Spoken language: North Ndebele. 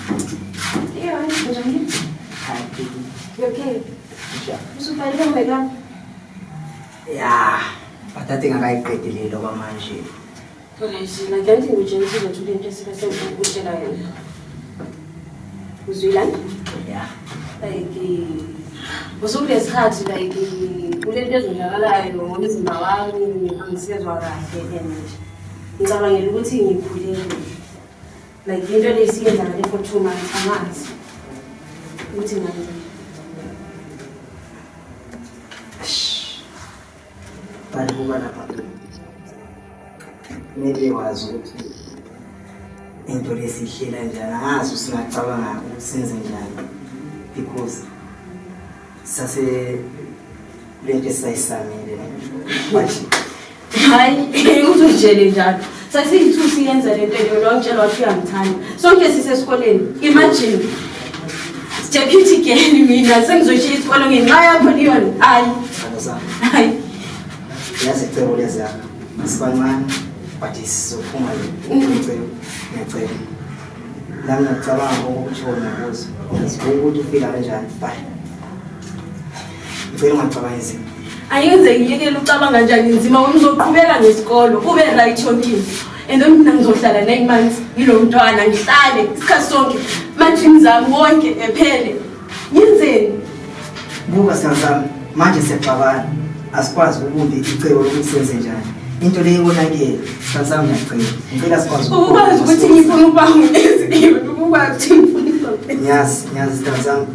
Yeah, I'm Happy. You okay? Sure. Usubalile mega. Yeah. Patating akayiqedile lokho manje. Polisi la kanti ngujenzile ukuthi into esibesengukutshela yona. Uzwilani? Yeah. Like usukulesikhathi like kulento ezenzakalayo ngomzimba wami angisezwe kahle and ngicabangela ukuthi ngikhulele. Like into lesiyenza ngale for 2 months amazi. Uthi manje Bali kuba lapha. Maybe wazi ukuthi into lesihlela njani angazi usingacabanga ukusenze njani because sase lento sayisamile but hayi uzojele njalo sasiyithu siyenza lento leyo ngitshela wathi uyangithanda sonke sisesikoleni imagine deputy girl mina sengizoshaya isikole ngenxa yakho Leon hayi yazi cebo lezakho sibancane but isizophuma ngicela lami ngicabanga ukuthi wona kuzo ukuthi ufika kanjani bye ngicela ungacabanga nzima ayenze ngiyekela ucabanga kanjani nzima uzoqhubeka ngesikolo kube right yonke and then mina ngizohlala 9 months yilo mntwana ngihlale isikhathi sonke manje ngizami wonke ephele yenzeni buka sazama manje siyacabana asikwazi ukubumba icebo lokuthi senze njani into leyo konake sazama ngicela sikwazi ukwazi ukuthi ngifuna ukuba ngineziwe ukwazi ukuthi ngifuna nyazi sazama